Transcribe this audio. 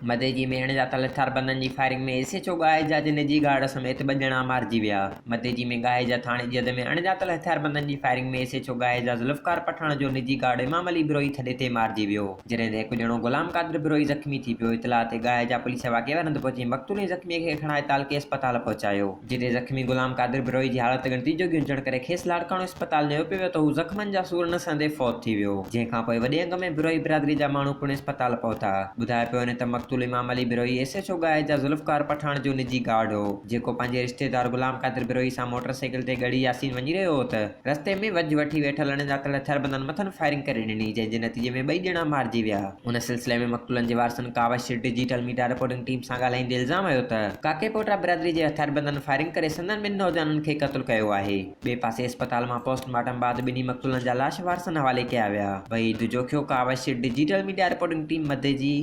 مديجي ۾ اڻڄاتل هٿياربندن جي فائرنگ ۾ ايس ايڇ او ڳاهيجا جي نجي گارڊ سميت ٻه ڄڻا مارجي ويا. مديجي ۾ ڳاهيجا ٿاڻي جي حد ۾ اڻڄاتل هٿياربندن جي firing ۾ S H O Gaheja Zulfiqar Pathan جو نجي گارڊ امام علي بروهي ٿڏي تي مارجي ويو، جڏهن ته هڪ ڄڻو غلام قادر بروهي زخمي ٿي پيو. اطلاع تي ڳاهيجا پوليس واقعي واري هنڌ پهچي مقتول ۽ زخمي کي کڻائي تعلقي اسپتال پهچايو، جتي زخمي غلام قادر بروهي جي حالت ڳڻتي جوڳي هجڻ ڪري کيس لاڙڪاڻو اسپتال نيو پيو ويو ته هو زخمن جا سور نه سهندي فوت ٿي ويو، جنهن کان پوء وڏي انگ ۾ بروهي برادري جا ماڻهو پڻ اسپتال پهتا. ٻڌايو پيو وڃي ته مقتول Imam Ali Brohi S H O Gaheja Zulfiqar Pathan جو نجي گارڊ هو، جيڪو پنهنجي رشتيدار غلام قادر بروهي سان موٽر سائيڪل تي ڳڙهي ياسين وڃي رهيو هو ته رستي ۾ وجهه وٺي ويٺل اڻڄاتل هٿياربندن مٿن فائرنگ ڪري ڏني، جنهن جي نتيجي ۾ ٻئي ڄڻا مارجي ويا. ان سلسلي ۾ مقتولن جي وارثن ڪاوش ڊجيٽل ميڊيا رپورٽنگ ٽيم سان ڳالهائيندي الزام هنيو ته ڪاڪي پوٽا برادري جي هٿياربندن فائرنگ ڪري سندن ٻن نوجوانن کي قتل ڪيو آهي. ٻئي پاسي اسپتال مان پوسٽ مارٽم بعد ٻنهي مقتولن جا لاش وارثن حوالي ڪيا ويا. Waheed Jokhio, Kawish, digital media reporting team, Madeji.